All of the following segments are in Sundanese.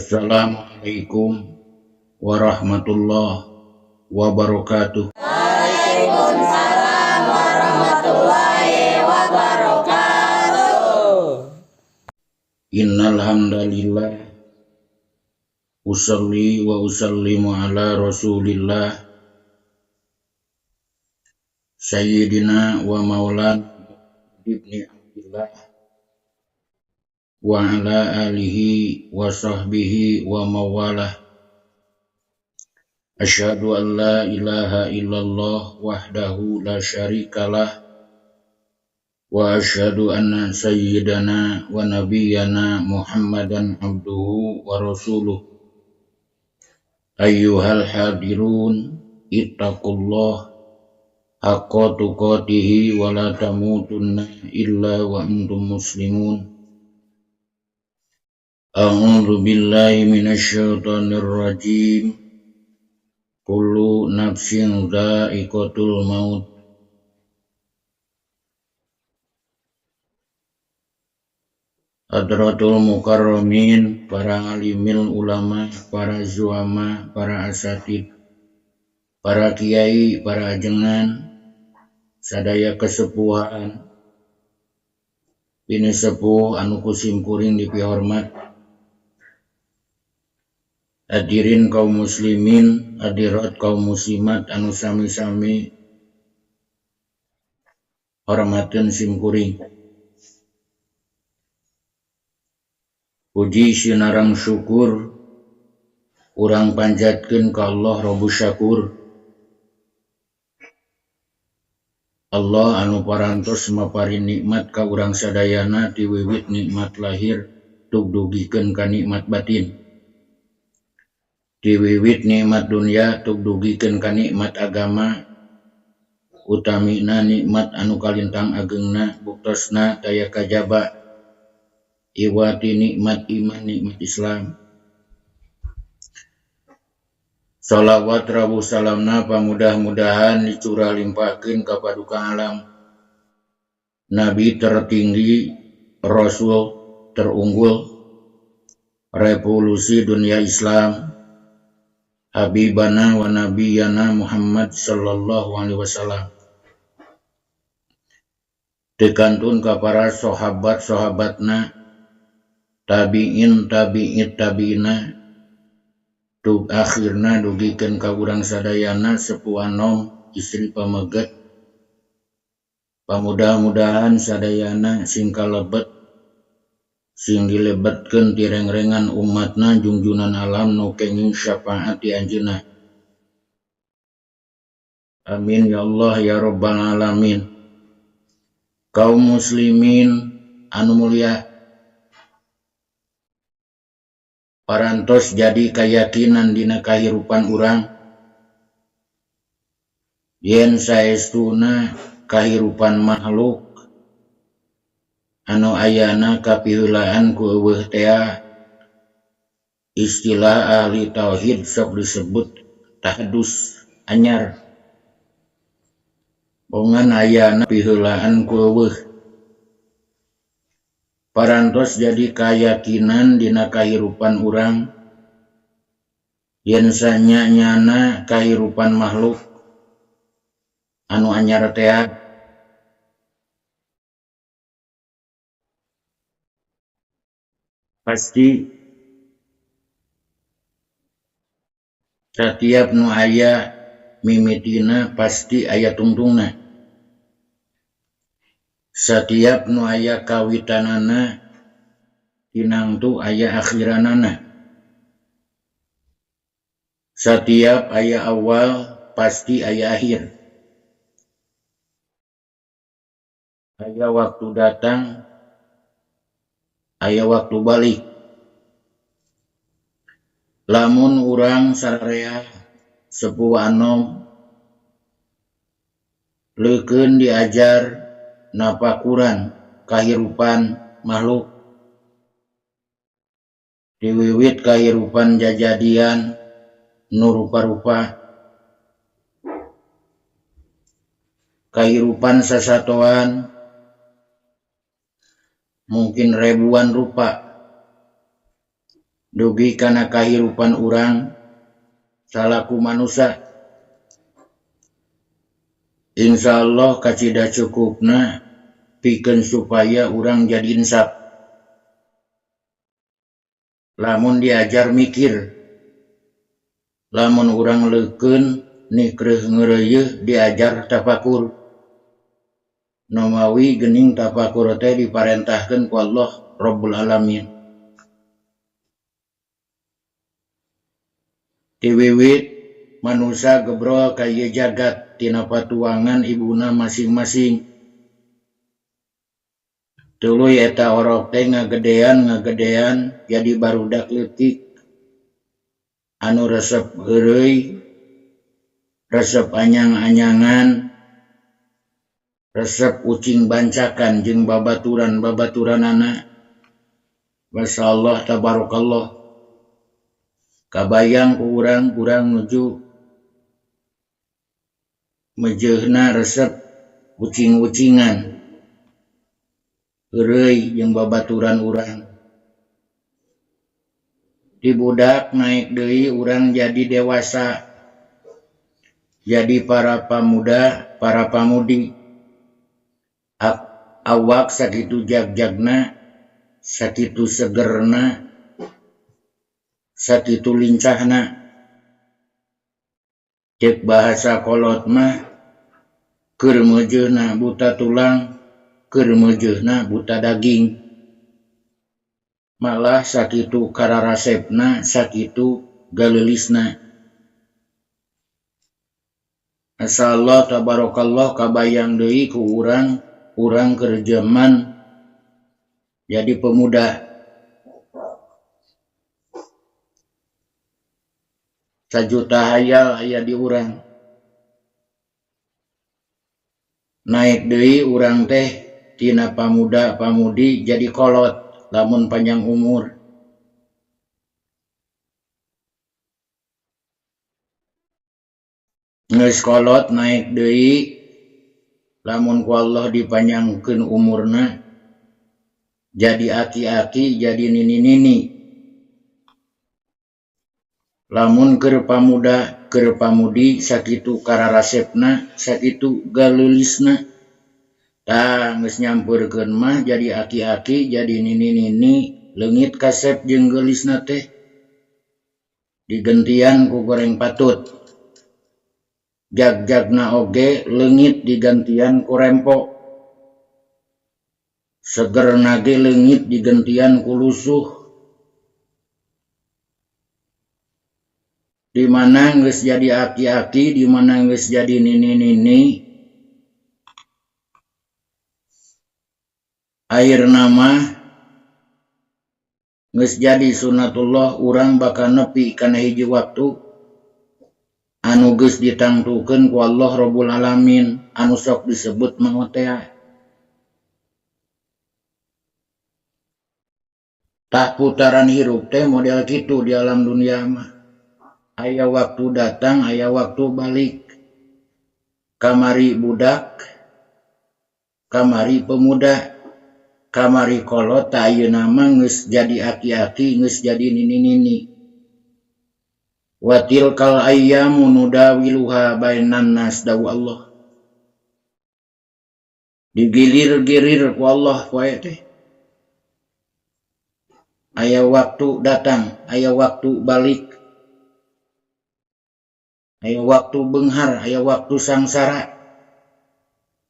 Assalamualaikum warahmatullahi wabarakatuh. Waalaikumsalam warahmatullahi wabarakatuh. Innal hamdalillah usalli wa usallimu ala Rasulillah sayyidina wa maulana ibni Abdillah wa ala alihi wa sahbihi wa mawalah. Asyhadu an la ilaha illallah wahdahu la syarikalah wa asyhadu anna sayyidana wa nabiyyana Muhammadan abduhu wa rasuluh. Ayyuhal hadirun ittaqullah haqqa tuqatihi wa la tamutunna illa wa antum muslimun. A'udzu billahi minasyaitonir rajim. Kullu nafsin dha'iqatul maut. Hadratul mukarramin, para alimil ulama, para zuama, para asatid, para kiai, para ajengan, sadaya kesepuhan, bini sepuh anu kusim kuring dipihormat. Hadirin kaum muslimin, hadirat kaum muslimat anu sami-sami hormateun sim kuring. Puji sinareng syukur urang panjatkeun ka Allah Rabbus Syakur. Allah anu parantos maparin nikmat ka urang sadayana ti wiwit nikmat lahir tug dugikeun ka nikmat batin. Ti wiwit nikmat dunya tug dugikeun ka nikmat agama, utamina nikmat anu kalintang agengna buktosna taya kajaba iwati nikmat iman nikmat Islam. Shalawat rawuh salamna pamudah-mudahan dicurah limpahkeun ka paduka alam Nabi tertinggi, Rasul terunggul, revolusi dunia Islam, Habibana wa Nabiyana Muhammad sallallahu alaihi wasallam. Teu kantun ka para sahabat-sahabatna, tabiin tabi'it tabiina, tug akhirna dugikeun ka urang sadayana sepuh anom istri pameget. Pamudah-mudahan sadayana sing kalebet, sing dilebetkeun ti rengrengan umatna jungjunan alam nu kenging syafaat ti anjeunna. Amin ya Allah ya rabbal alamin. Kaum muslimin anu mulia, parantos jadi kayakinan dina kahirupan urang yen saestuna kahirupan makhluk anu ayana kapiheulaan ku euweuh tea, istilah ahli tauhid sok disebut tahdus anyar, bongan ayana piheulaan ku euweuh. Parantos jadi kayakinan dina kahirupan urang yen sanya-nyana kahirupan makhluk anu anyar tea pasti satiap nu aya mimitina pasti aya tungtungna. Satiap nu aya kawitanana tinangtu aya akhiranana. Satiap aya awal pasti aya akhir. Aya waktu datang, aya waktu balik. Lamun urang sararea sepuh anom leukeun diajar napakuran kahirupan makhluk, diwiwit kahirupan jajadian nu rupa-rupa, kahirupan sasatoan mungkin ribuan rupa, Dugi kana kahirupan urang salaku manusa. Insya Allah kacida cukupna pikeun supaya urang jadi insaf. Lamun diajar mikir, lamun urang leukeun nikreuh ngeureuyeuh diajar tafakur. Nomawi geuning tafakur teh diparentahkeun ku Allah Rabbul Alamin. Tiwiwit manusa gebrol ka ieu jagat tina patuangan ibuna masing-masing. Tuluy eta orok teh ngagedean jadi barudak leutik anu resep heureuy, resep anyang-anyangan, resep ucing bancakan jeung babaturan-babaturanana. Masyaallah tabarakallah. Kabayang ku urang, urang nuju mejeuhna resep ucing-ucingan, heureuy jeung babaturan urang. Di budak naik deui urang jadi dewasa, jadi para pamuda, para pamudi. Awak sakitu jag-jagna, sakitu segerna, sakitu lincahna. Cek bahasa kolot mah keur meujeuhna buta tulang, keur meujeuhna buta daging. Malah sakitu kararasepna, sakitu galeulisna. Masyaallah tabarakallah kabayang deui ku urang, urang keur jaman jadi pemuda. Sajuta hayal aya di urang. Naik deui urang teh tina pamuda-pamudi jadi kolot lamun panjang umur. Geus kolot naik deui lamun ku Allah dipanjangkeun umurna jadi aki-aki, jadi nini-nini. Lamun keur pamuda, keur pamudi sakitu kararasepna, sakitu galeulisna. Tah geus nyampeurkeun mah jadi aki-aki, jadi nini-nini, leungit kasep jeung geulisna teh. Digentian ku goreng patut. Jag-jagna oge leungit digantian ku rempo. Segerna ge leungit digantian ku lusuh. Di mana geus jadi aki-aki, di mana geus jadi nini-nini, akhirna mah geus jadi sunatullah urang bakal nepi kana hiji waktu anu geus ditangtukeun ku Allah Rabbul Alamin anu sok disebut maot teh. Tah putaran hirup teh model kitu di alam dunia mah. Aya waktu datang, aya waktu balik. Kamari budak, kamari pemuda, kamari kolot, tah ayeuna mah geus jadi aki-aki, geus jadi nini-nini. Wa tilkal ayyamu nudawiluha bainan nas dawu Allah. Digilir-gilir ku Allah poe teh. Aya waktu datang, aya waktu balik. Aya waktu beunghar, aya waktu sangsara.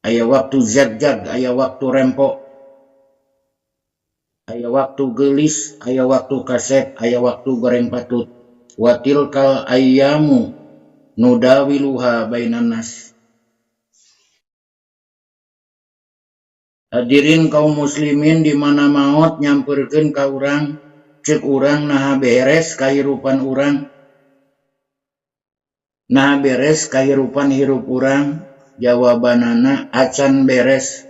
Aya waktu jag-jag, aya waktu rempo. Aya waktu geulis, aya waktu kasep, aya waktu goreng patut. Wa tilkal ayyamu nudawiluha bainan nas. Hadirin kaum muslimin di mana maot nyamperkeun ka urang, ceuk urang naha beres kahirupan urang. Naha beres kahirupan hirup urang, jawabanana acan beres.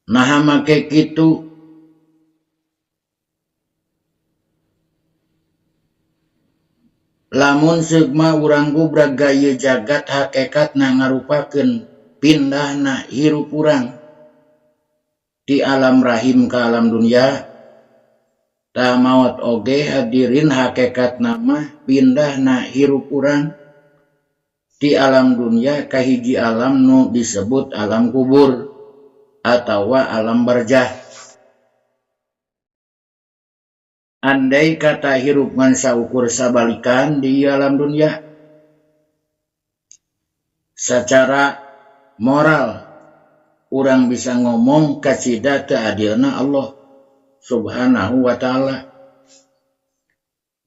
Naha make kitu? Lamun seugma urang gubrag ka ieu jagat hakikatna ngarupakeun pindahna hirup urang ti alam rahim ka alam dunia. Tah maot oge hadirin hakikatna mah pindahna hirup urang ti alam dunya ka hiji alam nu disebut alam kubur atawa alam barzah. Andai kata hirup ngan saukur sabalikan di ieu alam dunya, sacara moral urang bisa ngomong kacida teu adilna Allah Subhanahu wa ta'ala.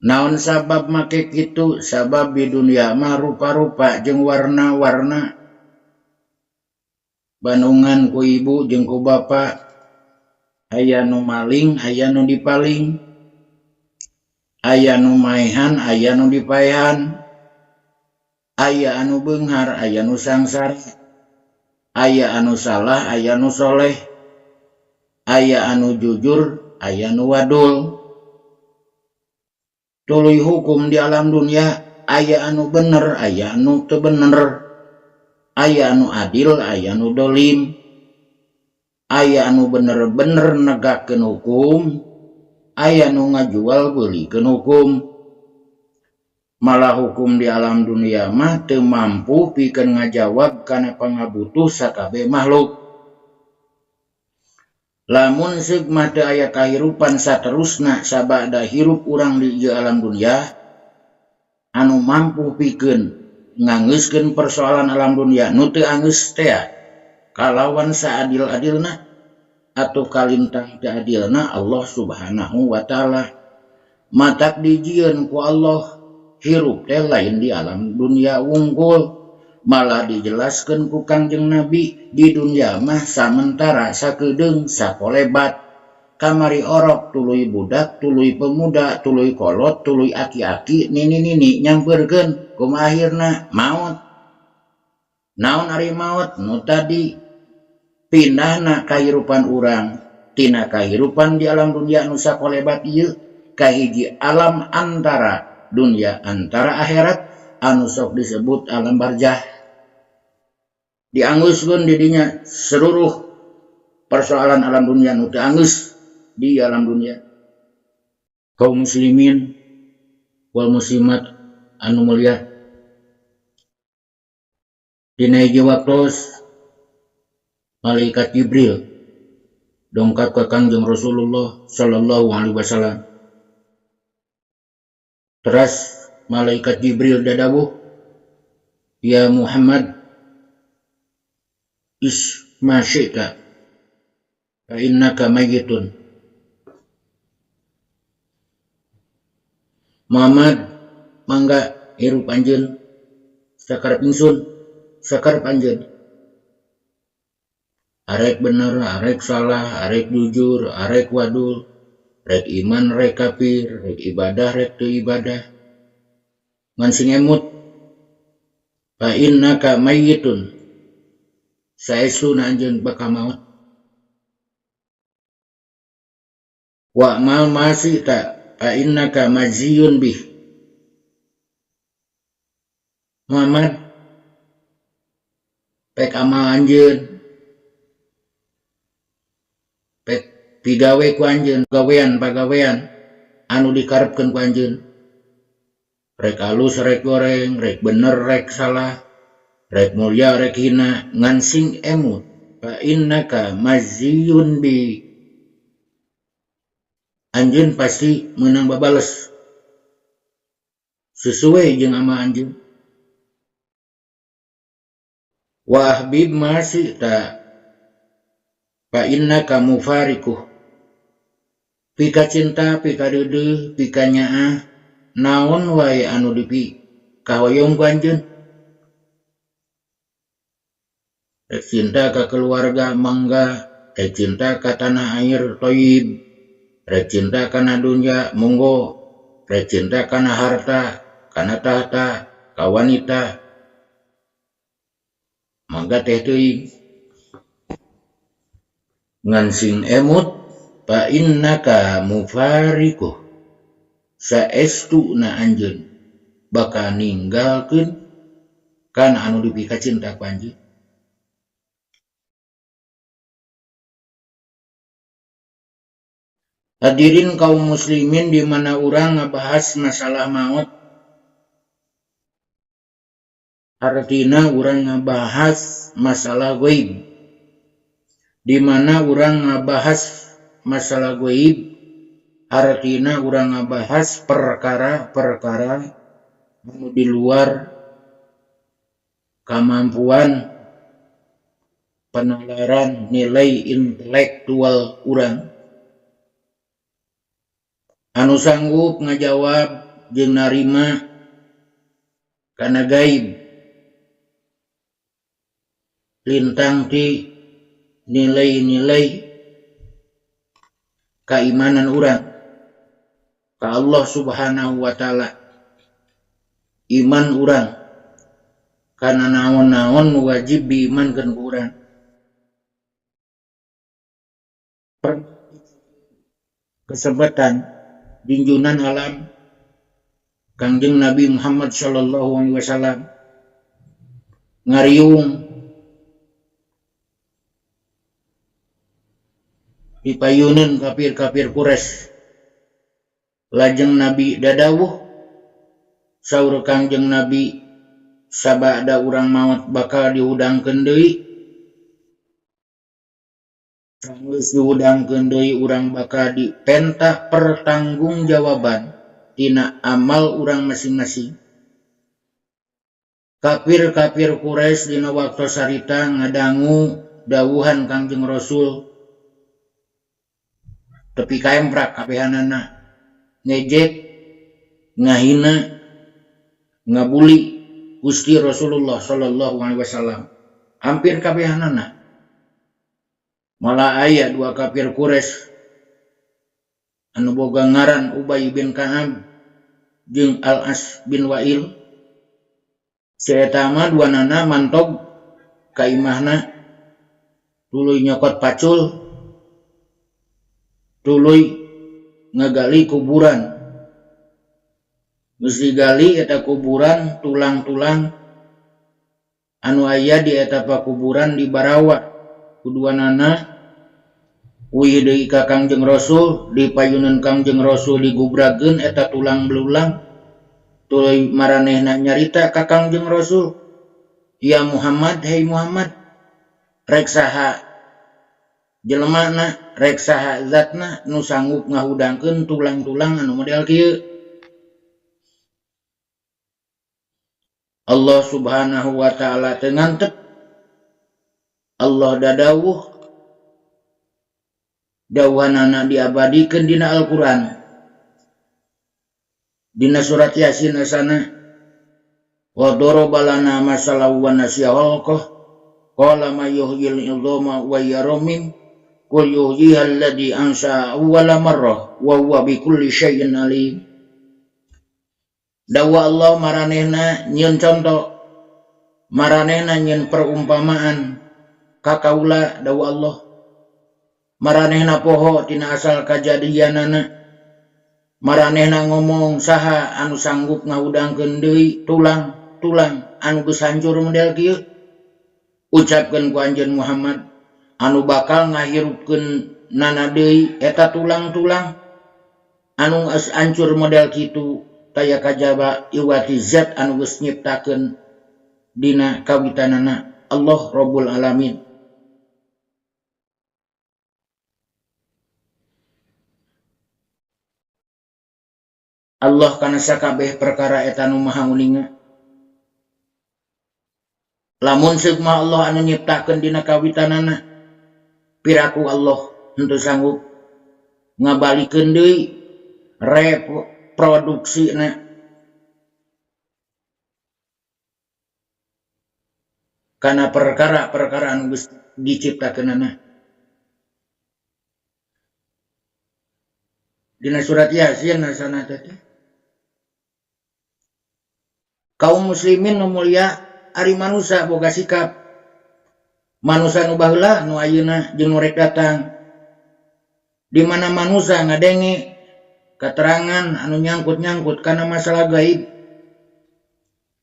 Naon sabab make kitu? Sabab di dunia mah rupa-rupa jeung warna-warna. Bandungan ku ibu jeung ku bapa, aya nu maling, aya nu dipaling, aya nu maehan, aya nu dipaehan, aya anu beunghar, aya nu sangsara, aya anu salah, aya nu soleh, aya anu jujur, aya nu wadul. Tuluy hukum di alam dunia aya anu bener, aya anu teu bener, aya anu adil, aya anu dolim, aya anu bener-bener negakeun hukum, aya nu ngajual beulikeun hukum. Malah hukum di alam dunia mah teu mampu pikeun ngajawab kana pangabutuh sakabeh makhluk. Lamun seug mah teu aya kahirupan saterusna sabada hirup urang di ieu alam dunia anu mampu pikeun ngangeuskeun persoalan alam dunia nu teu anggeus tea kalawan saadil-adilna atau kalintang teu adilna Allah Subhanahu wa ta'ala. Matak dijieun ku Allah hirup teh lain di alam dunia wungkul, malah dijelaskeun ku Kangjeng Nabi di dunia mah samentara sakedeung sakolebat, kamari orok tuluy budak tuluy pemuda tuluy kolot tuluy aki-aki nini-nini nyampeurkeun kumaha akhirna maot. Naon ari maot? Nu tadi pindahna kahirupan urang tina kahirupan di alam dunia nu sakolebat ieu ka hiji alam antara dunia antara akhirat anu sok disebut alam barzah. Dianggeuskeun di dinya seluruh persoalan alam dunia nu teu anggeus di alam dunia. Kaum muslimin wal muslimat anu mulia, dina hiji waktos malaikat Jibril dongkap ka Kangjeng Rasulullah sallallahu alaihi wasallam. Teras malaikat Jibril dadawuh, "Ya Muhammad, is ma syi'ta fa innaka mayyitun." Muhammad, mangga hirup anjeun sakarep ingsun, sakarep anjeun. Arek bener, arek salah, arek jujur, arek wadul, rek iman, rek kafir, rek ibadah, rek teu ibadah. Ngan sing emut, fa innaka mayyitun. Saestuna anjeun bakal maot. Wa mal masita fa innaka majziyun bih. Muhammad, pek amal anjeun, pek pigawe ku anjeun, gawean pagawean anu dikarepkeun ku anjeun. Rek alus, rek goreng, rek bener, rek salah, rek mulia, rek hina, ngan sing emut, fa innaka majziyun bi. Anjeun pasti meunang babales sesuai jeung amal anjeun. Wa ahbib ma syi'ta fa innaka mufariquh. Pika cinta, pika deudeuh, pika nyaah, naon wae anu dipi kahoyong ku anjeun. Rek cinta ka keluarga mangga, rek cinta ka tanah air toyib, rek cinta kana dunya monggo, rek cinta kana harta, kana tahta, ka wanita, mangga teh teuing. Ngan sing emut, fa innaka mufariquh. Saestuna anjeun bakal ninggalkeun kana anu dipika cinta ku anjeun. Hadirin kaum muslimin, di mana urang ngabahas masalah maut, artina urang ngabahas masalah gaib. Di mana urang ngabahas masalah gaib, artina urang ngabahas perkara-perkara anu di luar kemampuan penalaran nilai intelektual urang. Anu sanggup ngajawab jeung narima kana gaib lintang ti nilai-nilai keimanan urang ka Allah Subhanahu wa taala. Iman urang kana naon-naon wajib diimankeun ku urang. Kesempatan junjunan alam Kangjeng Nabi Muhammad sallallahu alaihi wasallam ngariung dipayuneun kafir-kafir Quraisy. Lajeng Nabi dadawuh, saur Kangjeng Nabi, sabada urang maot bakal dihudangkeun deui. Sanggeus dihudangkeun deui urang bakal dipenta pertanggungjawaban tina amal urang masing-masing. Kafir-kafir Quraisy dina waktu sarita ngadangu dawuhan Kangjeng Rasul tepi kaemprak kabehanana, ngejek, ngahina, ngabuli Gusti Rasulullah sallallahu alaihi wasallam. Hampir kabehanana. Malah aya dua kafir Quraisy anu boga ngaran Ubay bin Ka'ab jeung Al-As bin Wa'il. Si eta mah duanana mantog ka imahna, tuluy nyokot pacul, tuluy ngagali kuburan. Geus digali eta kuburan, tulang-tulang anu aya di eta pakuburan di barawa kuduanana. Uih deui ka Kangjeng Rasul, dipayuneun Kangjeng Rasul digubrageun eta tulang belulang. Tuluy maranehna nyarita ka Kangjeng Rasul, "Ya Muhammad, hei Muhammad, rek saha jelemana, rek saha zatna nu sanggup ngahudangkeun tulang-tulang anu model kieu?" Allah Subhanahu wa taala teu ngantep. Allah dadawuh, dawuhanana diabadikeun dina Al-Qur'an. Dina surat Yasin asana, wa daraba lana masalan wa nasiya khalqah qala may yuhyil idhama wa yaramim qul yuhyiha alladzi ansha'a awwala marrah wa huwa bikulli syai'in alim. Dawa Allah maranehna nyieun conto, maranehna nyieun perumpamaan ka kaula. Dawa Allah, maranehna poho tina asal kajadianana, maranehna ngomong, saha anu sanggup ngahudangkeun deui tulang-tulang anu geus hancur model kieu? Ucapkeun ku anjeun Muhammad, anu bakal ngahirupkeun nana deui eta tulang-tulang anu geus hancur model kitu taya kajaba iwati zat anu geus nyiptakeun dina kawitanana, Allah Rabbul Alamin. Allah kana sakabeh perkara eta nu maha uninga. Lamun seuk mah Allah anu nyiptakeun dina kawitanana, piraku Allah henteu sanggup ngabalikeun deui reproduksina kana perkara-perkara anu geus diciptakeunana. Dina surat Yasin asana teh. Kaum muslimin nu mulia, ari manusa boga sikap. Manusa nu baheula, nu ayeuna jeung nu rek datang. Di mana manusa ngadenge keterangan anu nyangkut-nyangkut kana masalah gaib.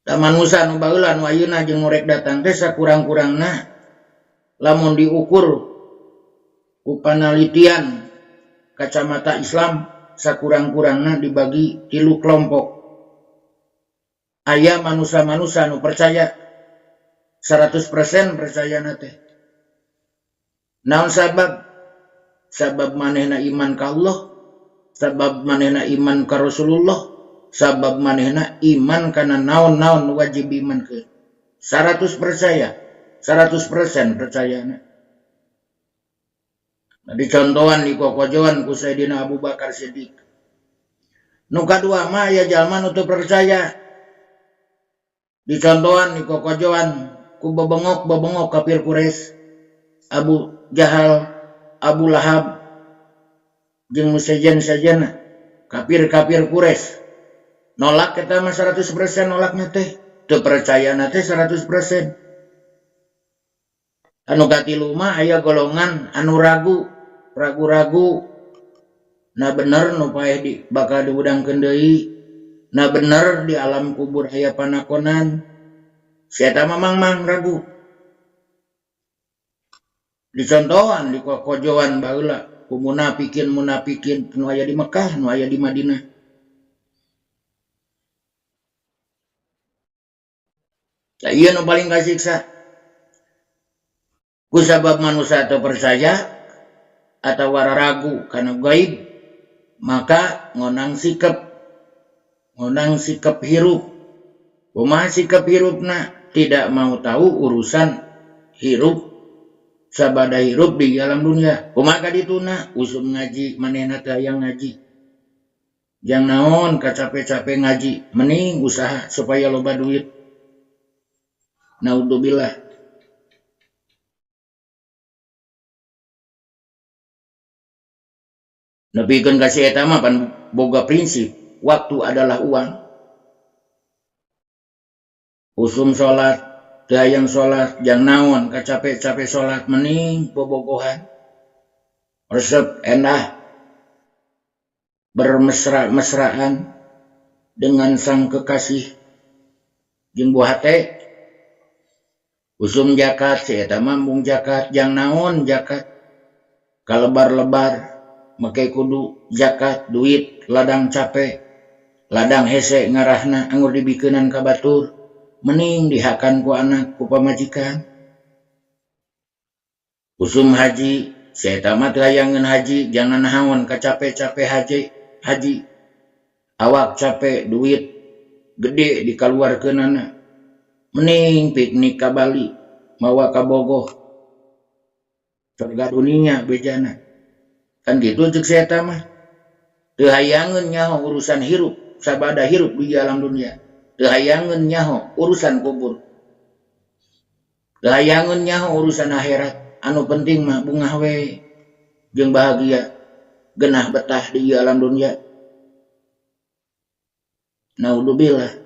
Da manusa nu baheula, nu ayeuna jeung nu rek datang teh sakurang-kurangna lamun diukur ku panalitian Kacamata Islam sakurang-kurangna dibagi tilu kelompok. Aya manusia-manusia nu percaya 100% percaya teh. Naon sabab? Sabab manehna iman ka Allah, sabab manehna iman ka Rasulullah, sabab manehna iman kana naon-naon wajib iman ke. 100 percaya, 100% percayana. Nah, dicontohan dikokojoan ku Sayyidina Abu Bakar Siddiq. Nu kadua mah aya jalma nu teu percaya. Dicontohan dikokojoan ku bebengok-bebengok kafir Quraisy, Abu Jahal, Abu Lahab, jeung nu sejen-sejenna, kafir-kafir Quraisy. Nolak eta mah 100% nolakna teh, teu percayana teh 100%. Anu katilu mah aya golongan anu ragu, ragu-ragu, nah bener nu paeh di bakal diudangkeun deui, nah bener di alam kubur aya panakonan, si eta mah mangmang ragu. Dicontohan dikokojoan baheula ku munafikin-munafikin nu aya di Mekah, nu aya di Madinah. Tah ieu nu paling kasiksa. Ku sabab manusia teu percaya atawa ragu kana gaib, maka ngonang sikap hirup. Kumaha sikap hirupna? Tidak mau tahu urusan hirup sabada hirup di alam dunia. Kumaha kadituna? Usum ngaji, manehna teh hayang ngaji. Jang naon kacape-cape ngaji, mending usaha supaya loba duit. Naudzubillah. Nepikeun ka si eta mah pan boga prinsip, waktu adalah uang. Usum salat, teu hayang salat, jang naon kacape-cape salat, mending bobogohan. Resep endah bermesra-mesraan dengan sang kekasih jeung buah hate. Usum zakat, si eta mah embung zakat, jang naon zakat. Kalebar-lebar make kudu zakat, duit ladang capek, ladang hese ngarahna anggur dibikeunan ka batur, mending dihakan ku anak ku pamajikan. Usum haji, si eta mah teu hayangeun haji, jangan naon kacape-cape haji. Awak capek, duit gede dikaluarkeunana. Mending piknik ka Bali, mawa ka Bogoh. Surga dunia bejana. Kan gitu cek si eta mah. Teu hayangeun nyaho urusan hirup, sabada hirup di alam dunia. Teu hayangeun nyaho urusan kubur. Teu hayangeun nyaho urusan akhirat. Anu penting mah bungah we jeung bahagia, genah betah di alam dunia. Naudzubillah.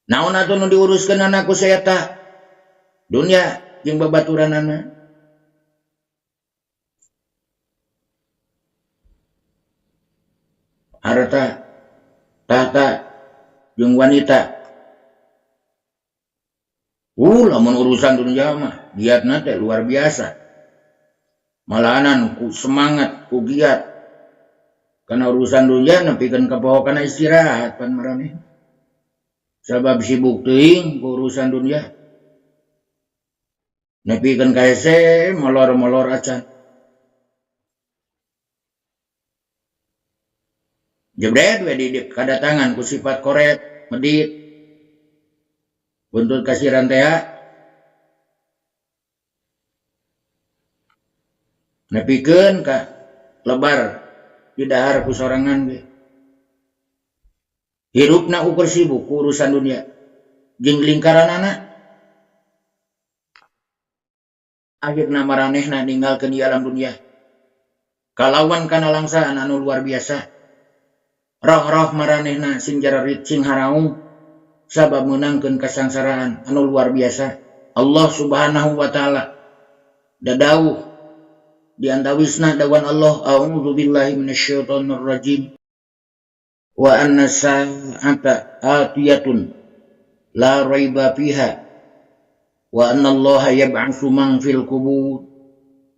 Naon atuh nu diuruskeun anak ku si eta? Dunia jeung babaturanana. Harta, tahta, jeung wanita. Lamun urusan dunia mah giatna teh luar biasa. Malahanan ku semangat, ku giat. Kana urusan dunia nepikeun ka poho kana istirahat pan maraneh. Sabab sibuk teuing ku urusan dunia. Nepikeun ka hese molor-molor acan. Jebret we di kadatangan ku sifat koret, medit. Buntut kasiran teh. Nepikeun ka lebar di dahar ku sorangan ge. Hirupna ukur sibuk ku urusan dunia jeung lingkaranana. Akhirna maranehna ninggalkeun di alam dunia. Kalawan kana langsaan anu luar biasa. Roh-roh maranehna sing jararit sing haraung sabab meunangkeun kasangsaraan anu luar biasa. Allah Subhanahu wa taala dadauh di antawisna dawan Allah, a'udzubillahi minasyaitonir rajim. Wa anna sa'ata atiyatun la raiba fiha wa anna Allaha yab'atsu man fil qubur.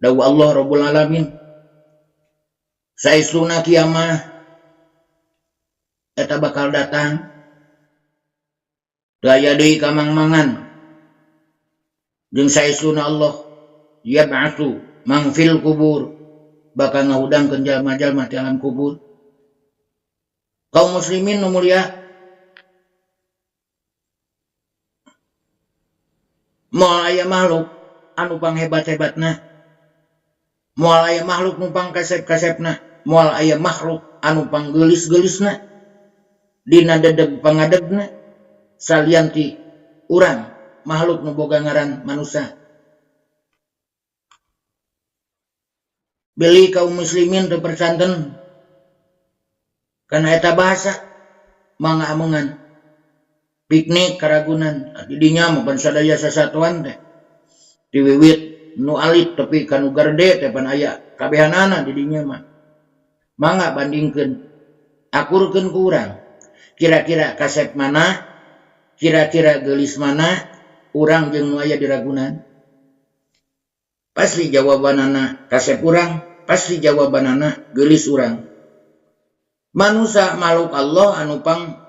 Dawu Allah Rabbul Alamin. Saestuna kiamah eta bakal datang. Teu aya deui kamangmangan jeung saestuna Allah yab'atsu man fil kubur bakal ngahudangkeun jalma-jalma ti alam kubur. Kaum muslimin nu mulia, moal aya makhluk anu panghebat-hebatna, moal aya makhluk nu pangkasep-kasepna, moal aya makhluk anu panggeulis-geulisna dina dedeg pangadegna salian ti urang makhluk nu boga ngaran manusia. Beli kaum muslimin teu percanten kana eta bahasa mangga amengan piknik karagunan didinya mah pan sadaya sasatuan teh diwiwit nu alit tepi ka nu garede teh pan aya kabehanana didinya mah. Mangga bandingkeun, akurkeun ku urang, kira-kira kasep mana, kira-kira geulis mana urang jeung nu aya di Ragunan. Pasti jawabanana kasep urang, pasti jawabanana geulis urang. Manusa makhluk Allah anu pang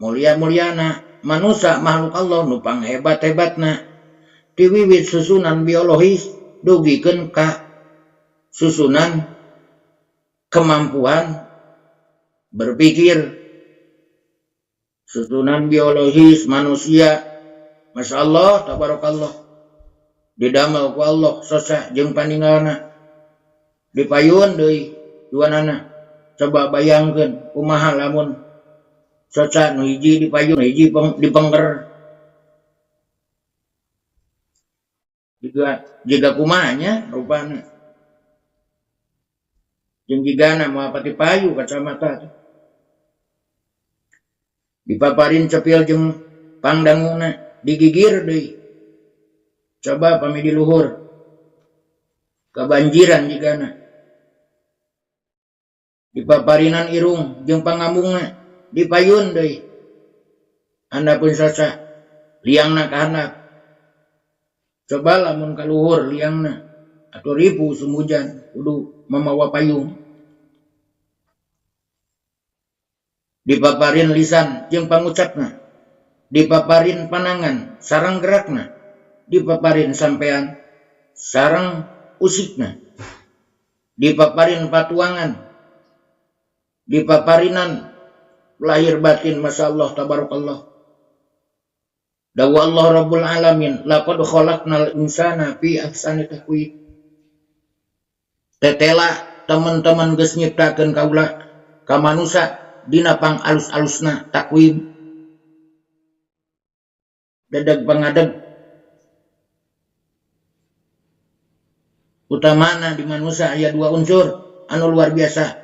mulia-muliana, manusa makhluk Allah nu pang hebat-hebatna. Diwiwit susunan biologis dugikeun ka susunan kemampuan berpikir. Susunan biologis manusia, Masya Allah, tabarakallah. Didamel ku Allah sosa jeung paninggalna. Dipayun deui duanana. Coba bayangkeun kumaha lamun soca nu hiji dipayun, nu hiji dipengker. Jiga kumaha nya rupana. Jeung jigana moal pati payu kacamata teh. Dipaparin cepil jeung pangdanguna, digigir deui. Coba pami di luhur kebanjiran jigana. Dipaparinan irung jeung pangambungna, dipayun deui. Handapeun soca liangna ka handap. Coba lamun ka luhur liangna atuh ripu usum hujan kudu mamawa payung. Dipaparin lisan jeung pangucapna, dipaparin panangan sareng gerakna, dipaparin sampean sareng usikna, dipaparin patuangan, dipaparinan lahir batin. Masya Allah, tabarakallah. Dawa Allah Rabbul Alamin, laqad khalaqnal insana fi ahsani taqwim. Tetela teman-teman geus nyiptakeun kaula ka manusa dina pang alus-alusna takwim. Dedeg pangadeg utamana di manusia aya dua unsur anu luar biasa.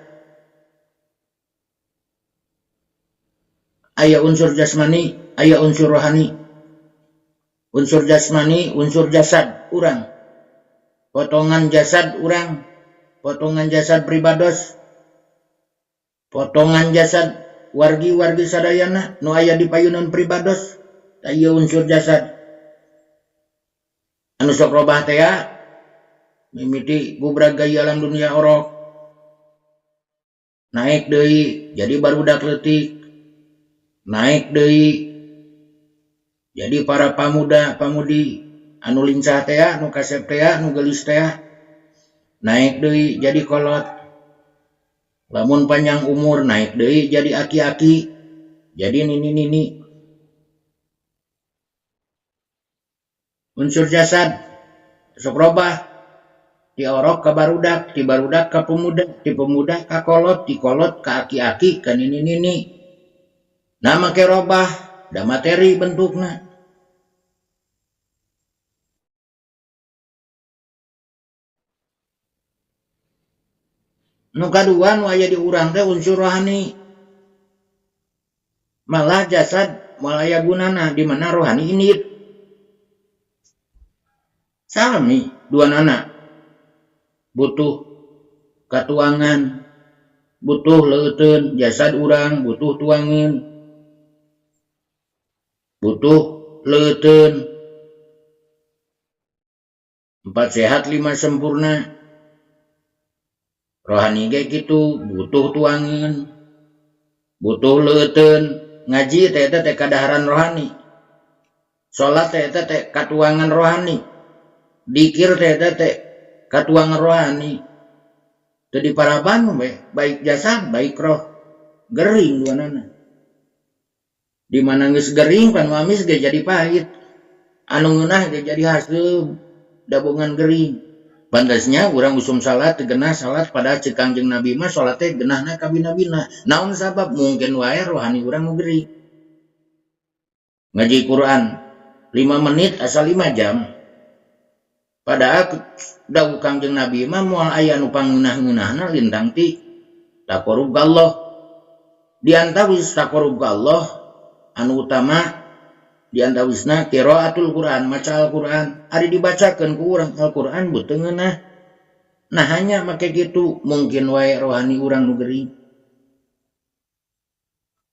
Aya unsur jasmani, aya unsur rohani. Unsur jasmani, unsur jasad urang. Potongan jasad urang, potongan jasad pribados, potongan jasad wargi-wargi sadayana nu aya di payunan pribados, tah ieu unsur jasad. Anu sok robah teh ya, mimiti gubrag gaya alam dunia orok. Naik deui jadi barudak leutik. Naik deui jadi para pamuda pamudi anu lincah teh ya, nu kasep teh ya, nu geulis teh ya. Naik deui jadi kolot. Lamun panjang umur naik deui jadi aki-aki, jadi nini-nini. Unsur jasad sok robah ti orok ka barudak, ti barudak ka pemuda, ti pemuda ka kolot, ti kolot ka aki-aki, ka nini-nini. Nah make robah da materi bentukna. Nu kadua nu aya di urang teh unsur rohani. Malah jasad moal aya gunana di mana rohani indit. Sami duanana butuh katuangan, butuh leuteun jasad urang, butuh tuangan, butuh leuteun. 4 sehat 5 sempurna. Rohani ge kitu butuh tuangeun, butuh leuteun. Ngaji teh eta teh kadaharan rohani, salat teh eta teh katuangan rohani, dikir teh eta teh katuangan rohani. Teu diparaban we, baik jasad baik roh, gering duanana. Di mana geus gering pan nu amis ge jadi pahit, anu ngeunah ge jadi haseum, dabongan gering. Pantasnya urang usum salat teu genah salat, padahal ceuk Kangjeng Nabi mah salat teh genahna kabina-bina. Naon sabab? Mungkin wae rohani urang nu gering. Ngaji Quran 5 menit asa 5 jam. Padahal dawuh Kangjeng Nabi mah moal aya nu pangeunah-ngeunahna lintang ti taqarrub ka Allah. Di antawis taqarrub ka Allah anu utama di antawisna qiraatul Quran, maca Al-Quran. Ari dibacakeun ku urang Al-Quran beuteung ngeunah. Nah hanya make kitu mungkin wae rohani urang nu gering.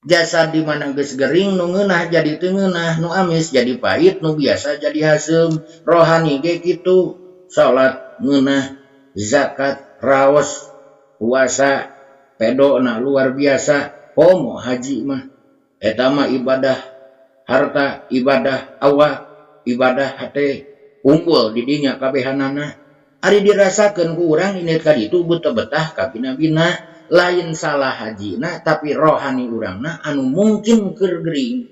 Jasad di mana geus gering nu ngeunah jadi teu ngeunah, nu amis jadi pahit, nu biasa jadi haseum. Rohani ge kitu, salat ngeunah, zakat raos, puasa pedona luar biasa, komo haji mah eta mah ibadah harta, ibadah awak, ibadah hate, kumpul di dinya kabehanana. Ari dirasakeun ku urang ini ka ditu betah-betah kabina-bina, lain salah hajina tapi rohani urangna anu mungkin keur gering.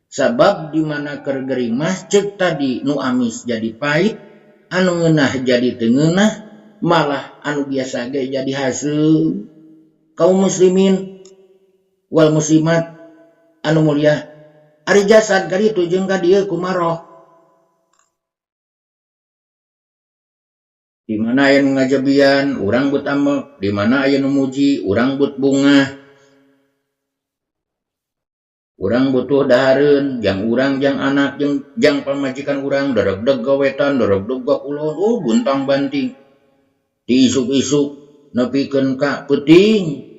Sabab di mana keur gering mah ceuk tadi nu amis jadi pahit, anu ngeunah jadi teu ngeunah, malah anu biasa ge jadi haseum. Kaum muslimin wal muslimat anu mulia, ari jasad ka ditu jeung ka dieu kumaha roh? Di mana aya nu ngajebian, urang but amek, di mana aya nu muji, urang but bungah. Urang butuh dahareun, jang urang, jang anak, jang pamajikan urang, daregdeg ka wetan, daregdeg ka kulon, oh buntang banting. Di isuk-isuk nepikeun ka peuting,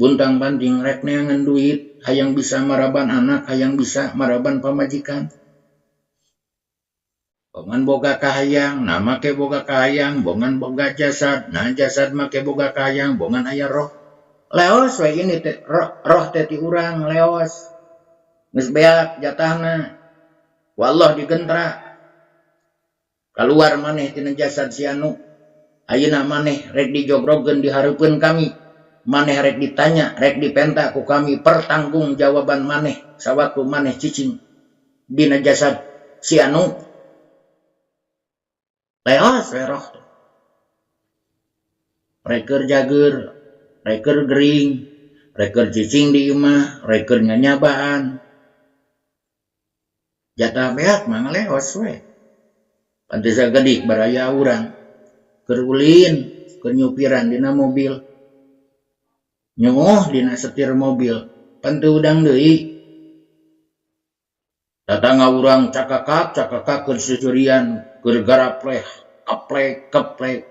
buntang banting rek neangan duit, hayang bisa maraban anak, hayang bisa maraban pamajikan. Bongan boga kahayang, nah make boga kahayang, bongan boga jasad, nah jasad make boga kahayang, bongan aya roh. Leos we ini teh, roh teh ti urang leos. Geus beak jatahna. Wallah digentra. Kaluar maneh tina jasad si anu. Ayeuna maneh rek dijogrogkeun di hareupeun kami. Maneh rek ditanya, rek dipenta ku kami pertanggungjawaban maneh sawaktu maneh cicing dina jasad si anu. Leos we roh. Rek keur jager, rek keur gering, rek keur cicing di imah, rek keur nyanyabaan. Jatah beak mah ngaleos we. Pantes sagedik baraya urang keur ulin, keur nyupiran dina mobil. Nyuuh dina setir mobil, pan teu udang deui. Tatangga urang cakakak, cakakak keur seuseurian, keur garapleh, kaplek, keplek.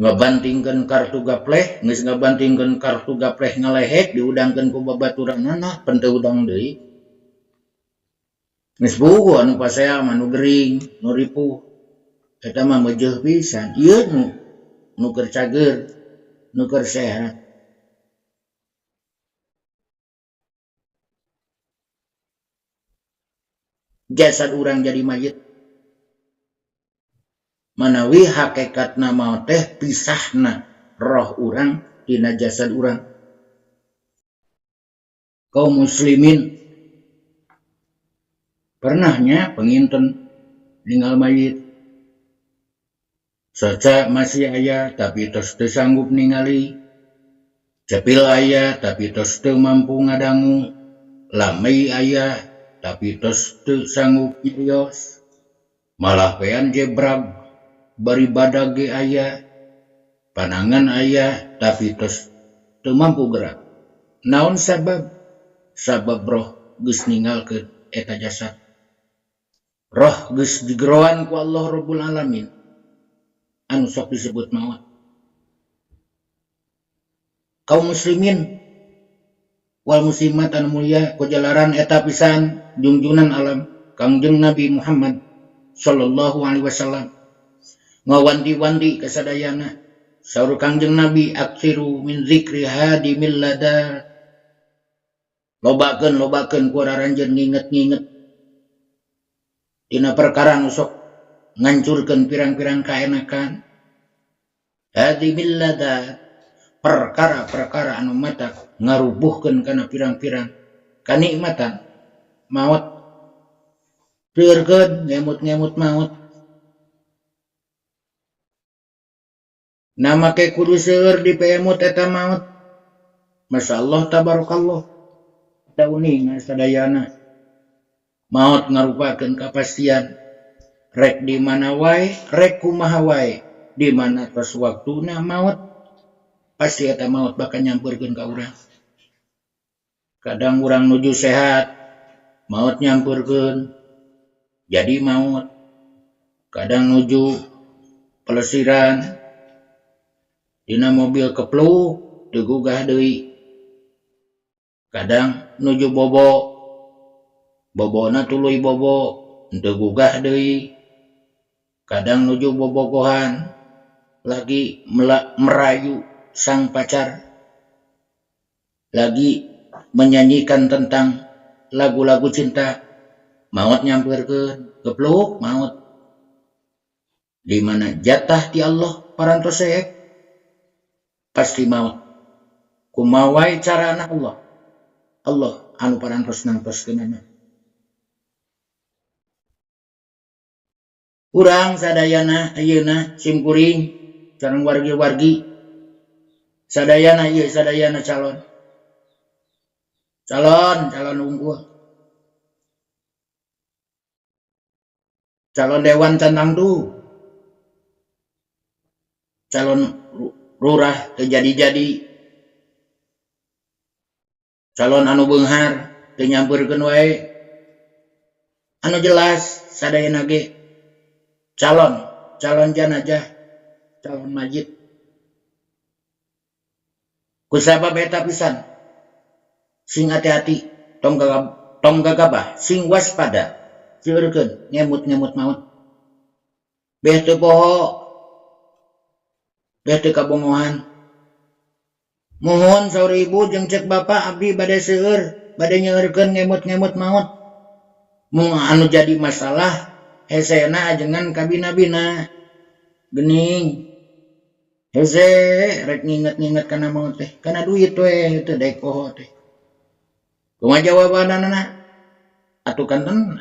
Ngabantingkeun kartu gapleh, geus ngabantingkeun kartu gapleh ngalehek diudangkeun ku babaturanana, pan teu udang deui. Geus puguh anu pasea mah nu gering, nu ripuh. Eta mah meujeuh pisan. Ieu nu keur cager, nu keur sehat. Jasad urang jadi mayit. Manawi hakikatna maot teh pisahna roh urang tina jasad urang. Kaum muslimin pernahnya penginten ninggal mayit. Soca masih aya tapi tos teu sanggup ningali. Cepil aya tapi tos teu mampu ngadangu. Lamei aya tapi tos teu sanggup nyarios. Malah pean jebrag bari badag ge aya, panangan aya tapi tos teu mampu gerak. Naon sabab? Sabab roh geus ninggalkeun eta jasad. Roh geus digeroan ku Allah Rabbul Alamin anu sok disebut maut. Kaum muslimin wal muslimat anu mulia kujalaran eta pisan jungjunan alam Kangjeng Nabi Muhammad sallallahu alaihi wasallam ngawanti-wanti kasadayana Saur Kangjeng Nabi aksiru min zikri hadimil ladat. Lobakeun lobakeun ku aranjeun nginget-nginget dina perkara nu sok ngancurkeun pirang-pirang kaenakan. Hadimil ladat, perkara-perkara anu matak ngarubuhkeun kana pirang-pirang kanikmatan maot. Seueurkeun ngemut-ngemut maot. Nah make kudu seueur dipeemut eta maot. Masyaallah tabarakallah. Da uning sadayana. Maot ngarupakeun kapastian. Rek di mana wae, rek kumaha wae, di mana tos waktuna maot, pasti eta maot bakal nyampeurkeun ka urang. Kadang urang nuju sehat, maot nyampeurkeun, jadi maot. Kadang nuju pelesiran, dina mobil kepluk, teu gugah deui. Kadang nuju bobo, bobona tuluy bobo, teu gugah deui. Kadang nuju bobogohan, lagi merayu sang pacar, lagi menyanyikan tentang lagu-lagu cinta, maot nyampeurkeun, kepluk maot. Di mana jatah ti Allah parantos seek, pasti maot. Kumaha wae carana Allah, Allah anu parantos nangtoskeunana. Urang sadayana ayeuna simkuring sareng wargi-wargi sadayana ieu sadayana calon. Calon, calon unggul. Calon dewan can tangtu. Calon lurah teu jadi-jadi. Calon anu beunghar teu nyampeurkeun wae. Anu jelas sadayana ge calon, calon janajah, calon majid. Kusabab eta pisan. Sing hati-hati, tong gagabah, sing waspada. Seueurkeun ngemut-ngemut maut. Beh teu poho, beh teu kabongohan. Muhun saur ibu jeung cek bapak abdi bade seueur, bade nyeueurkeun ngemut-ngemut maut. Mung anu jadi masalah hesena ajengan kabina-bina. Gening hese rek nginget-nginget kana maut teh, kana duit we teu daek poho teh. Kumaha jawabanana? Atuh kanten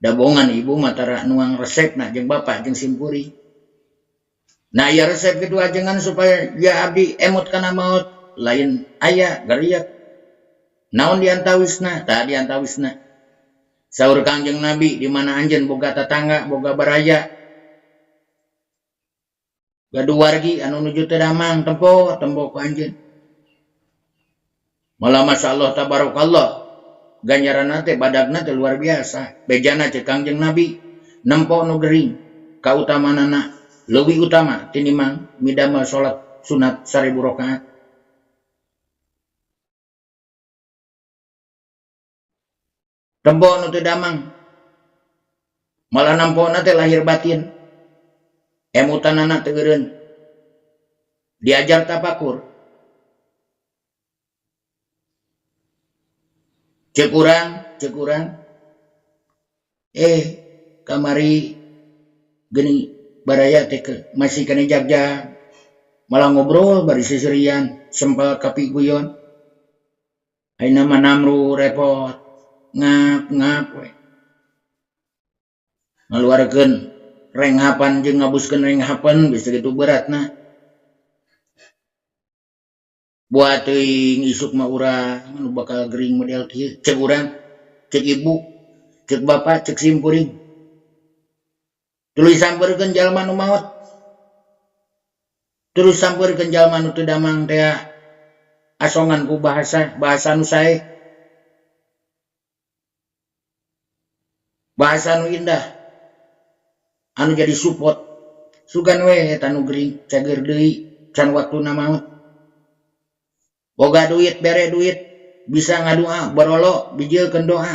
dabongan ibu mah tara nuang resepna jeung bapak jeung simkuring. Nah aya resep kitu ajengan supaya ya abdi emut kana maut, lain aya gariak. Naon diantawisna? Tah diantawisna. Saur Kangjeng Nabi di mana anjeun boga tatangga, boga baraya. Gaduh wargi anu nuju teu damang tempo tempo ku anjeun. Malah masyaallah tabarakallah ganjaranna teh badagna teh luar biasa. Bejana cek Kangjeng Nabi nempo nu gering kautamanana leuwih utama tinimbang midamel salat sunat 1000 rakaat. Tempo nu teu damang malah nampona teh lahir batin, emutanana teu eureun, diajar tapakur. Ceuk urang kamari geuning baraya teh masih kana jagjag, malah ngobrol bari seserian sempal kapi guyon. Ayeuna mah namru repot, ngap-ngap we. Ngaluarkeun renghapan jeung ngabuskeun renghapan geus kitu beratna. Buat teuing isuk mah urang anu bakal gering model kieu, ceuk urang, ceuk ibu, ceuk bapak, ceuk simkuring. Tuluy sampeurkeun jalma nu maot. Terus sampeurkeun jalma nu teu damang teh asongan ku bahasa, bahasa nu sae. Bahasa nu indah anu jadi support. Sugan we eta nu gering cager deui can waktuna maot. Boga duit bere duit bisa ngadua borolo bijilkeun doa.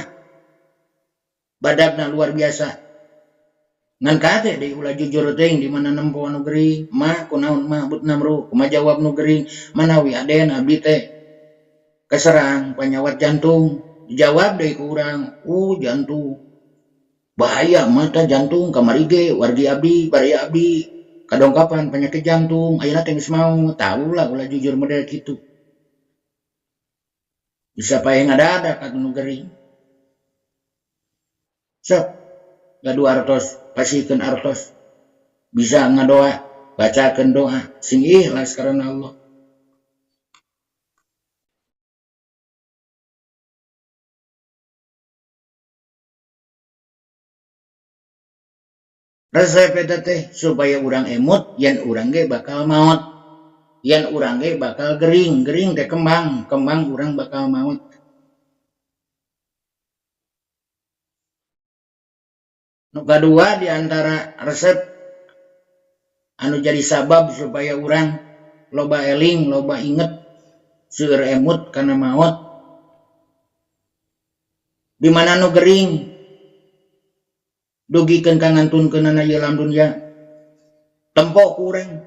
Badagna luar biasa. Ngan kade deui ulah jujur teuing di mana nempo anu gering, mah kunaon mah but namru, kumaha jawab nu gering, manawi aden abdi teh keserang panyawat jantung. Dijawab deui ku urang, jantung. Bahaya mah tah jantung kamari ge wargi abdi, baraya abdi kadongkapan penyakit jantung, ayeuna teh geus maot. Tah ulah ulah jujur model kitu. Bisa paeh ngadadak atuh nu gering. Sok gaduh artos, pasihkeun artos. Bisa ngadoa, bacakeun doa sing ikhlas karena Allah. Resep eta teh supaya urang emut yen urang ge bakal maot. Yen urang ge bakal gering, gering teh kembang, kembang urang bakal maot. Nu kadua di antara resep anu jadi sabab supaya urang loba eling, loba inget, seueur emut kana maot. Di mana nu gering dugikeun ka ngantunkeunana ieu alam dunya. Tempo ku urang,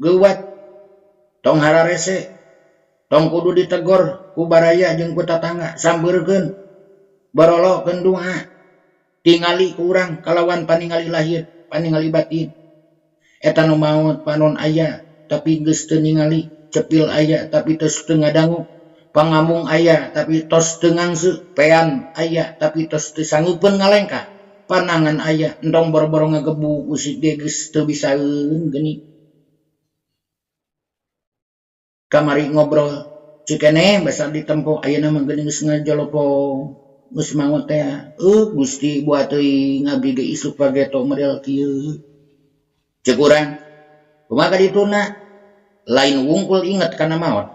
geuwat, tong hararese, tong kudu ditegor ku baraya jeung ku tatangga, sambeurkeun, barolokeun doa, tingali ku urang kalawan paningali lahir, paningali batin. Eta nu maot panon aya tapi geus teu ningali, cepil aya tapi tos teu ngadangu, pangamung aya tapi tos teu ngangse, pean aya tapi tos teu sanggupeun ngalengkah. Panangan aya entong boro-boro ngagebuk usik ge geus teu bisaeun geuning. Kamari ngobrol cikeneh basa ditempo ayeuna mah geuning geus ngajolopong geus maot teh. Gusti buat teuing abdi ge isuk pageto model kieu. Ceuk urang kumaha ka dituna lain wungkul inget kana maot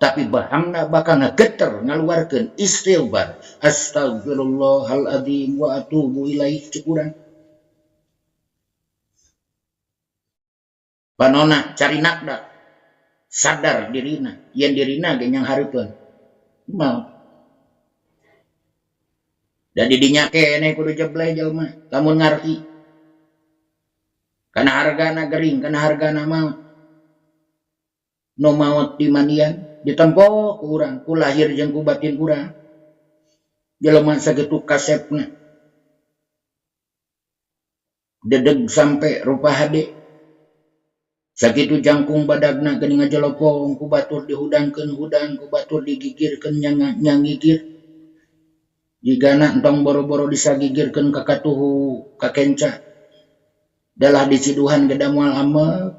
tapi bahamna bakal ngageter ngaluarkeun istighfar astagfirullahaladzim wa atubu ilaih ceuk urang. Panona cari nakda sadar dirina yen dirina ge nyang hareupeun maot. Da di dinya keneh kudu jebleh jelema lamun ngarti kana hargana gering kana hargana maot. Nu maot di mandian ditempo ku urang ku lahir jeung ku batin urang. Jelema sakitu kasepna dedeg sampe rupa hade sakitu jangkung badagna geuning ngajelopong ku batur dihudangkeun hudang ku batur digigirkeun nyangigir jigana entong boro-boro disagigirkeun ka katuhu ka kenca dalah diciduhan ge da moal amek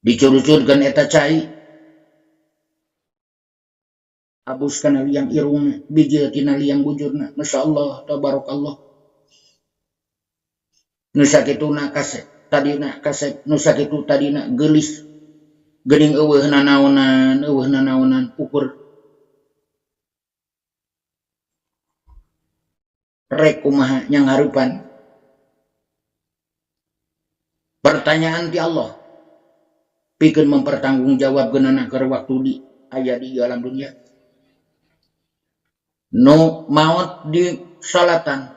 dicurucurkeun eta cai abus kana liang irungna bijil tina liang bujurna masyaallah tabarakallah. Nu sakituna kasep tadina kasep nu sakitu tadina geulis geuning eueuh nanaonan eueuh nanaonan ukur rek kumaha nyang hareupan. Pertanyaan ti Allah pikeun mempertanggungjawabkeunana keur waktu di aya di alam dunia. Nu maot di salatan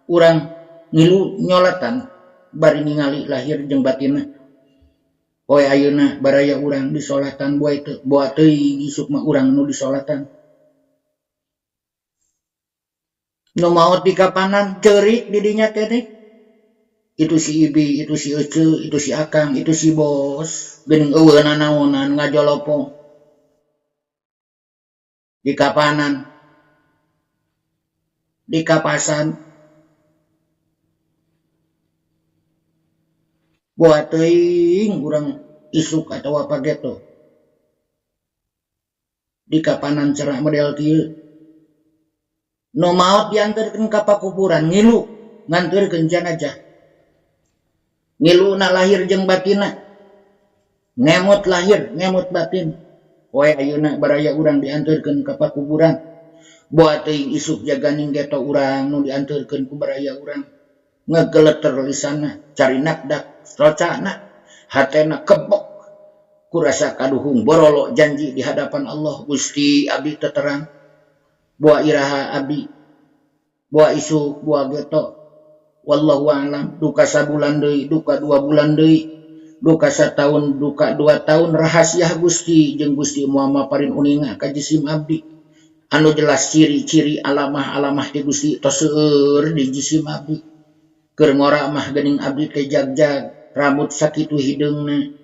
urang ngilu nyolatan bari ningali lahir jeung batinna. Poe ayeuna baraya urang di solatan boa teu boa teuing isuk mah urang nu di solatan. Nu maot di kapanan ceurik di dinya teh. Itu si Ibi, itu si Ece, itu si Akang, itu si Bos. Geuning eueuh nanaonan ngajolopong. Di kapanan, di kapasan. Boa teuing urang isuk atawa pageto. Di kapanan cerah model kieu. Nu maot diantarkeun ka pakuburan ngilu nganterkeun jenazah. Ngiluna lahir jeung batinna. Ngemot lahir, ngemot batin. Poe ayeuna baraya urang diantarkeun ka pakuburan. Boa teuing isuk jaganing geto urang nu diantarkeun ku baraya urang. Ngegeleter lisana, cari nakdak, rocana, hatena kebok. Kurasa kaduhung borolo janji di hadapan Allah. Gusti abdi teterang. Boa iraha abdi. Boa isuk, boa geto. Wallahu a'lam, duka sabulan deui, duka 2 bulan deui, duka sataun, duka 2 tahun, rahasia Gusti jeung Gusti moal maparin uninga ka jisim abdi. Anu jelas ciri-ciri alamah-alamah ti Gusti tos seueur di jisim abdi. Keur ngora mah geuning abdi teh jagjag, rambut sakitu hideungna,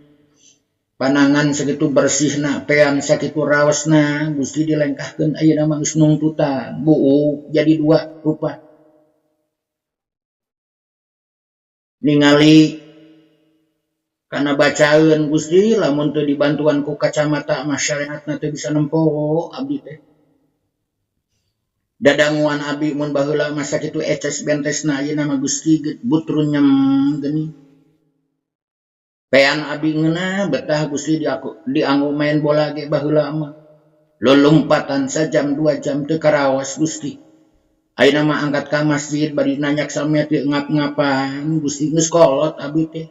panangan sakitu bersihna, pean sakitu raosna, Gusti dilengkahkeun ayeuna mah geus nungtutan, buuk jadi 2 rupa. Ningali kana bacaeun Gusti lamun teu dibantuan ku kacamata mah syariatna teu bisa nempo abdi teh. Dadanguan abdi mun baheula mah sakitu eces bentesna ayeuna mah Gusti butrunyem geuning. Pean abdi ngeunah betah Gusti dianggo main bola ge baheula mah. Lolompatan sajam 2 jam teu karaos Gusti. Ayeuna mah angkat ka masjid bari nanyak samea teu ngap-ngapan Gusti geus kolot abdi teh.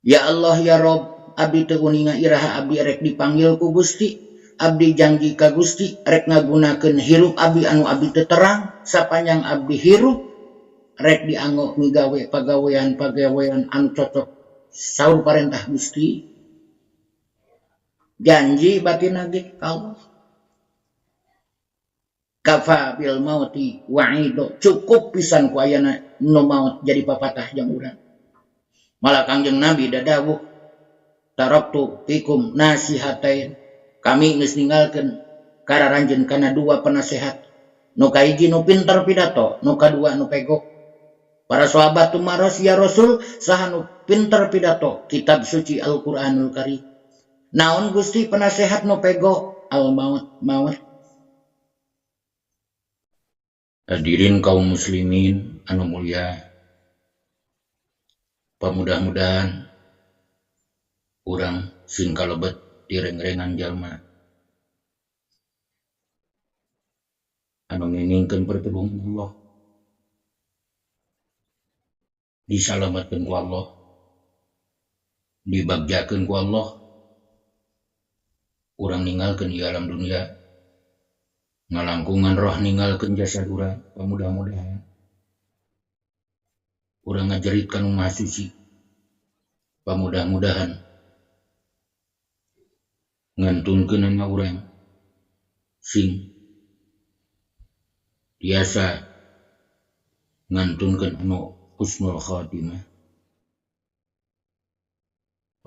Ya Allah ya Rob, abdi teu uninga iraha abdi rek dipanggil ku Gusti. Abdi janji ka Gusti rek ngagunakeun hirup abdi anu abdi teu terang sapanjang abdi hirup rek dianggo migawe pagawean-pagawean anu cocok saur parentah Gusti. Janji batin ge ka Allah. Kafa bil mauti wa'ido, cukup pisan ku ayana nu maot jadi papatah jeung urang. Malah Kangjeng Nabi dadawuh taraktu fikum nasihatain, kami geus ninggalkeun kararanjeun kana 2 penasehat. Nu kahiji nu pinter pidato, nu kadua nu pegok. Para sahabat tumaros, ya Rasul, saha nu pinter pidato? Kitab suci Al-Qur'anul Karim. Naon Gusti penasehat nu pegok? Al maut, maut. Hadirin kaum muslimin anu mulia, pamudah-mudahan urang sing kalebet di rengrengan jalma anu ngingingkeun pertulungan Allah, disalamatkeun ku Allah, dibagjakeun ku Allah, urang ninggalkeun ieu alam dunia, ngalangkungan roh ninggalkeun jasad urang. Pamudah-mudahan urang ngajerit ka nu Maha Suci. Pamudah-mudahan ngantunkeunana urang sing tiasa ngantunkeun anu husnul khatimah.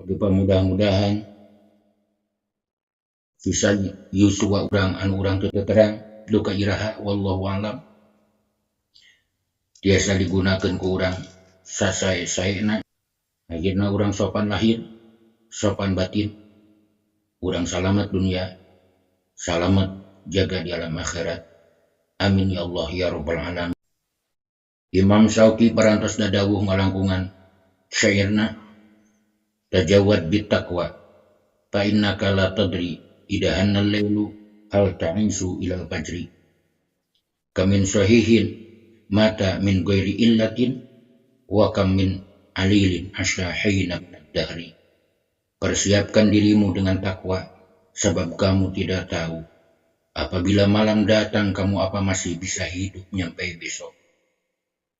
Tapi pamudah-mudahan sisa yuswa urang anu urang teu terang duka iraha, wallahu alam, tiasa digunakeun ku urang sasae-saena. Akhirna urang sopan lahir, sopan batin, urang salamat dunia, salamat jaga di alam akhirat. Amin ya Allah ya rabbal alamin. Imam Syauqi parantos dadawuh ngalangkungan syairna, tajawad bittaqwa fa innaka la tadri idahanna lailu hal ta'isu ilal fajri kamin sahihin mata min ghairi illatin wa kam min alilin asya hayna minad dahri. Persiapkan dirimu dengan takwa, sebab kamu tidak tahu apabila malam datang kamu apa masih bisa hidup nyampe besok.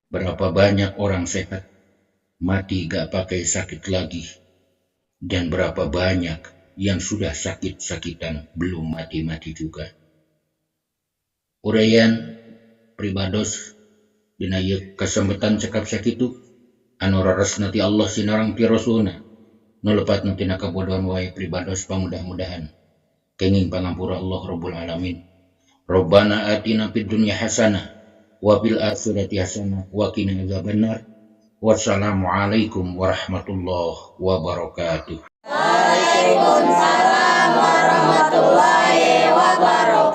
Berapa banyak orang sehat mati gak pakai sakit lagi, dan berapa banyak yang sudah sakit-sakitan belum mati-mati juga. Uraian pribados dina ieu kasempetan cekap sakitu anu raresna ti Allah sinareng ti Rasulna, nu lepatna tina kabodohan wae pribados. Pamudah-mudahan kenging pangampura Allah Rabbul Alamin. Rabbana atina fid dunya hasanah wa fil akhirati hasanah wa qina adzabannar. Wassalamualaikum warahmatullahi wabarakatuh. Waalaikumsalam warahmatullahi wabarakatuh.